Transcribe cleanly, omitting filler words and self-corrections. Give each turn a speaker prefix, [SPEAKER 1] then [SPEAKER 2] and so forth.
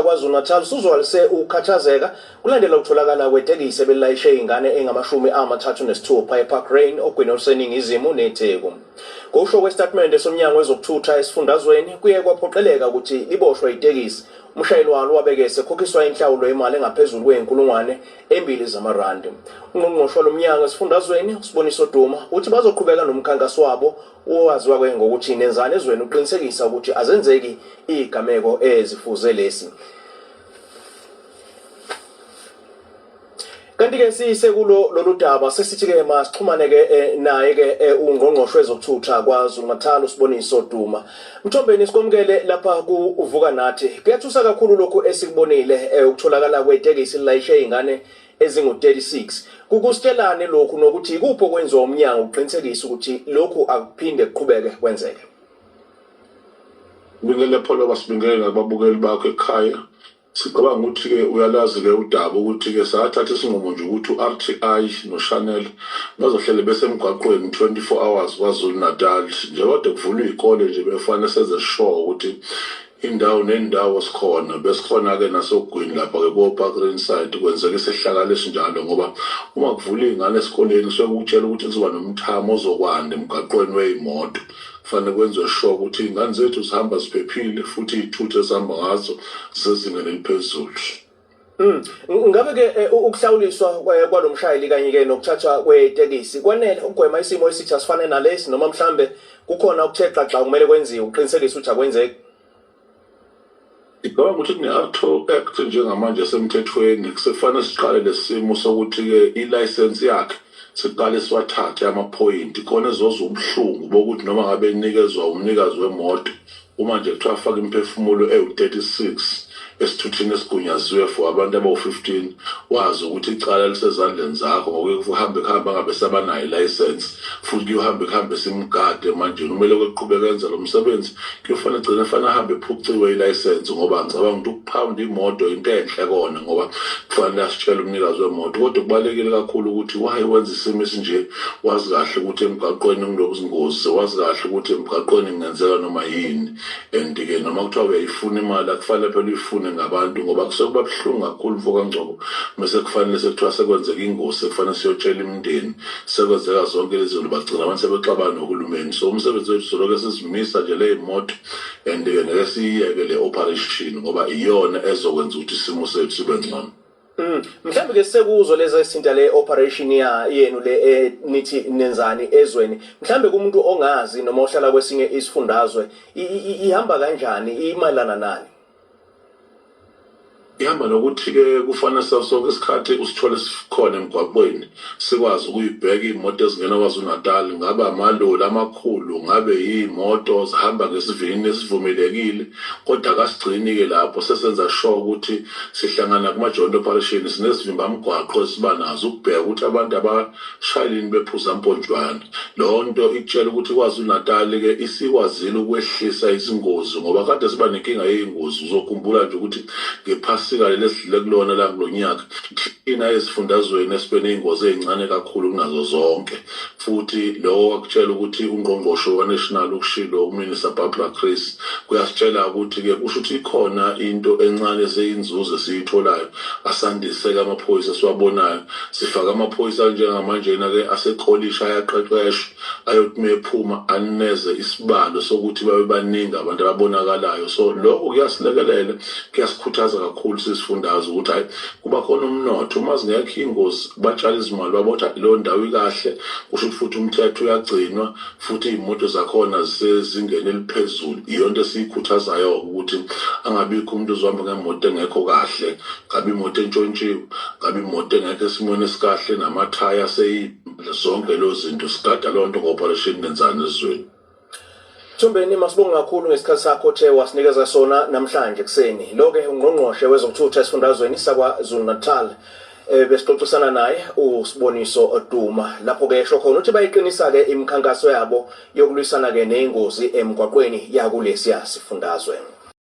[SPEAKER 1] KwaZulu-Natal suzwalise ukukhathazeka kulandela ukutholakala kwetekisi ebelilayishe ingane engama-36 ePark Rain ogwini oluseningizimu neTheku. Ngokusho kwesitatimende somnyango wezokuthutha esifundazweni kuye kwaphoqeleka ukuthi liboshwe itekisi. Umshayeli walo wabeke esekhokhiswa inhlawulo yemali engaphezulu kweyinkulungwane embili zamarandi. Ungqongqoshe walo mnyango esifundazweni uSiboniso Duma uthi bazoqhubeka nomkhankaso wabo owaziwa ke ngokuthi nenzani ezweni uqinisekisa ukuthi azenzeki izigameko ezifuze lesi. Kanti ke sisekulo lolu daba sesithi ke masixhumane ke eh, naye ke eh, ungqongqoshe wezokuthutha kwaZulu Natal uSiboniso Duma. Mthombeni sikwamukele lapha ku uvuka nathi. Kuyathusa kakhulu lokhu esikubonile eh, ukutholakala kwetekisi lilayishe izingane ezingu-36. Kukusitshelani lokhu nokuthi ikuphi okwenziwa umnyango ukuqinisekisa ukuthi lokhu akuphinde kuqhubeke kwenzeke?
[SPEAKER 2] Bingelele Pholoba, sibingelele nakubabukeli bakho ekhaya. Sicabanga ukuthi-ke uyalazi-ke udaba ukuthi-ke sathatha isinqumo nje ukuthi u-RTI noChanel bazohlele besemgwaqweni 24 hours KwaZulu-Natal. Njengoba kade kuvulwa iy'kole nje bekufanele senze sure ukuthi indawo nendawo sikhona besikhona-ke nasogwini lapha-ke ko-Park Rinside kwenzeka isehlakalo esinjalo ngoba uma kuvula iy'ngane esikoleni kusuke kukutshela ukuthi kuzoba nomthamo ozokwanda emgaqweni wey'moto kufanele kwenziwe sure ukuthi iy'ngane zethu zihamba ziphephile futhi iy'thuthi ezihamba ngazo zisezingeni eliphezulu.
[SPEAKER 1] Ngabe ke eh, ukuhlawuliswa kwalomshayeli kanye ke nokuthathwa kwetekisi kwanele ukugwema isimo esithi asifane nalesi noma mhlambe kukhona okuthe xaxa okumele kwenziwe ukuqinisekisa ukuthi akwenzeki?
[SPEAKER 2] Ngicabanga ukuthi kune-Auto Act njengamanje esemthethweni sekufanele siqale lesimo sokuthi-ke ilayisensi yakhe siqale siwathathe amaphoyinti khona ezozwa ubuhlungu bokuthi noma ngabe inikezwa umnikazi wemoto uma nje kuthiwa afake imiphefumulo ewu-36 esithuthini esigunyaziwe for abantu abawu-15 wazi ukuthi icala lisezandleni zakho ngokuye kuhambe kuhambe angabe sabanayo ilayisensi futhi kuyohambe kuhambe simgade manje kumele kweqhubeka enza lo msebenzi kuyofanele gcine fanele ahambe ephuciwe ilayisensi ngoba ngicabanga ukuthi ukuphawunda imoto into enhle kona ngoba kufanele asitshele umnikazi wemoto kodwa kubalulekile kakhulu ukuthi why wenza isimo esinje wazi kahle ukuthi emgaqweni kunobuzingozi wazi kahle ukuthi emgaqweni kungenzeka noma yini and-ke noma kuthiwa uyayifuna imali akufanele phela uyifune ngabantu ngoba kusuke kuba buhlungu kakhulu mfo kaNgcobo mese kufanele sekuthiwa sekwenzeka ingozi sekufanele siyotshela imindeni sekwenzeka zonke lezi zinto bagcina abantu sebexabana nohulumeni so umsebenzi wethu soloke sizimisa nje le moto and-ke ngeke siyiyeke le operation ngoba iyona ezokwenza ukuthi isimo sethu sibe ngcono.
[SPEAKER 1] Mhlawumbe ke sekuzo lezi esinta le operation ya yenu le eh, nithi nenzani ezweni. Mhlawumbe kumuntu ongazi noma ohlala kwesinye isifundazwe ihamba kanjani imayelana nani?
[SPEAKER 2] Ihamba nokuthi-ke kufanele sonke isikhathi usithole sikhona emgwaqweni sikwazi ukuyibheka iy'moto ezingena KwaZulu-Natal ngabe amaloli amakhulu ngabe yiy'moto zihamba ngesivinini esivumelekile kodwa kasigcini-ke lapho sesenza sure ukuthi sihlangana kuma-joint operation sinezivimbamgwaqo esiba nazo ukubheka ukuthi abantu abashayelini bephuza mponjwana leyo nto ikutshela ukuthi KwaZulu-Natal-ke isikwazile ukwehlisa izingozi ngoba kade siba nenkinga yey'ngozi uzokhumbula nje ukuthi ngephasika leli esidlule kulona la kulo nyaka thina esifundazweni esibe ney'ngozi ey'ncane kakhulu kunazo zonke futhi lokho kwakutshela ukuthi ungqongqoshe wa-national ukushilo uMinister Barbara Chris kuyasitshela ukuthi-ke kusho ukuthi ikhona into encane eseyinzuzo esiyitholayo asandise-ke amaphoyisa esiwabonayo sifake amaphoyisa njengamanjena-ke asekolishi ayaqeqeshwa ayothi uma ephuma aneze isibalo sokuthi babe baningi abantu ababonakalayo so lokho kuyasilekelela kuyasikhuthaza kakhulu sisifundazwe ukuthi hayi kuba khona umnotho uma zingekho iy'ngozi batshala izimali babotha leyo ndawo ikahle kusho ukuthi futhi umthetho uyagcinwa futhi iy'moto zakhona zisezingeni eliphezulu iyonto esiyikhuthazayo ukuthi angabikho umuntu ozohamba ngemoto engekho kahle ngabe imoto entshontshiwe ngabe imoto engekho esimweni esikahle namathaya seyi zonke lezo zinto sigada leyo nto ngo-operation nenzani ezweni.
[SPEAKER 1] Thumbeni masibonge kakhulu ngesikhathi sakho othe wasinikeza sona namhlanje kuseni. Lo ke ungqongqoshe wezokuthutha esifundazweni sakwaZulu-Natal eh, besixoxisana naye uSiboniso Duma lapho ke esho khona ukuthi bayiqinisa ke imikhankaso yabo yokulwisana ke nezingozi emgwaqweni yakulesiya sifundazwe.